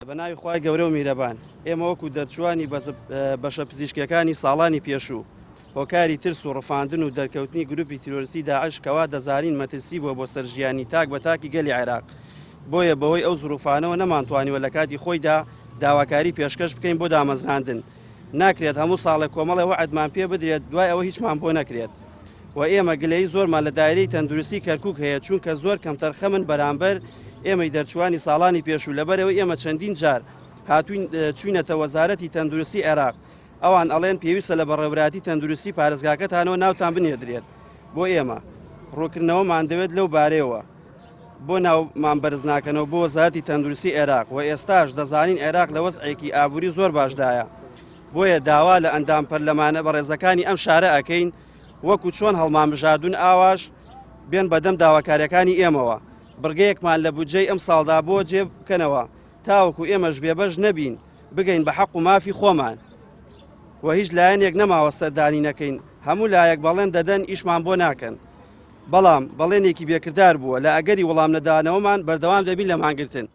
بە ناوی خوای گەورە و میرەبان، ئێمە وەکو دەرچووانی بەشە پزیشکیەکانی ساڵانی پێشوو، هۆکاری ترس و ڕفاندن و دەرکەوتنی گروپی تیرۆرستی داعش کەوا دەزانین مەترسی بووە بۆ سەر ژیانی تاک بە تاکی گەلی عێراق، بۆیە بەهۆی ئەو زروفانەوە نەمانتوانیوە لە کاتی خۆیدا داواکاری پێشکەش بکەین بۆ دامەزراندن. ناکرێت هەموو ساڵێک کۆمەڵێ وەعدمان پێ بدرێت دوای ئەوە هیچمان بۆ نەکرێت و ئێمە گلەیی زۆرمان لە دایرەی تەندروستی کەرکک هەیە چونکە زۆر کەمتەرخەمن بەرامبەر ئێمەی دەرچوانی ساڵانی پێشوو لەبەرەوەی ئێمە چەندین جار هاتوین چوینەتە وەزارەتی تەندروستی عێراق ئەوان ئەڵێن پێویستە لە بەڕێوەبەرایەتی تەندروستی پارێزگاکەتانەوە ناوتان بنێدرێت بۆ ئێمە ڕوونکردنەوەمان دەوێت لەو بارەیەوە بۆ ناومان بەرز ناکەنەوە بۆ وەزارەتی تەندروستی عێراق و ئێستاش دەزانین عێراق لە وەزعێکی ئابووری زۆر باشدایە بۆیە داوا لە ئەندام پەرلەمانە بەڕێزەکانی ئەم شارە ئەکەین وەکو چۆن هەڵمان بژاردون ئاواش بێن بەدەم داواکاریەکانی ئێمەوە بڕگەیەکمان لە بودجەی ئەم ساڵدا بۆ جێ بکەنەوە تاوەکو ئێمەش بێبەش نەبین بگەین بە حەق و مافی خۆمان و هیچ لایەنێک نەماوە سەردانی نەکەین هەموو لایەک بەڵێن دەدەن ئیشمان بۆ ناکەن بەڵام بەڵێنێکی بێکردار بووە لە ئەگەری وەڵام نەدانەوەمان بەردەوام دەبین لە مانگرتن.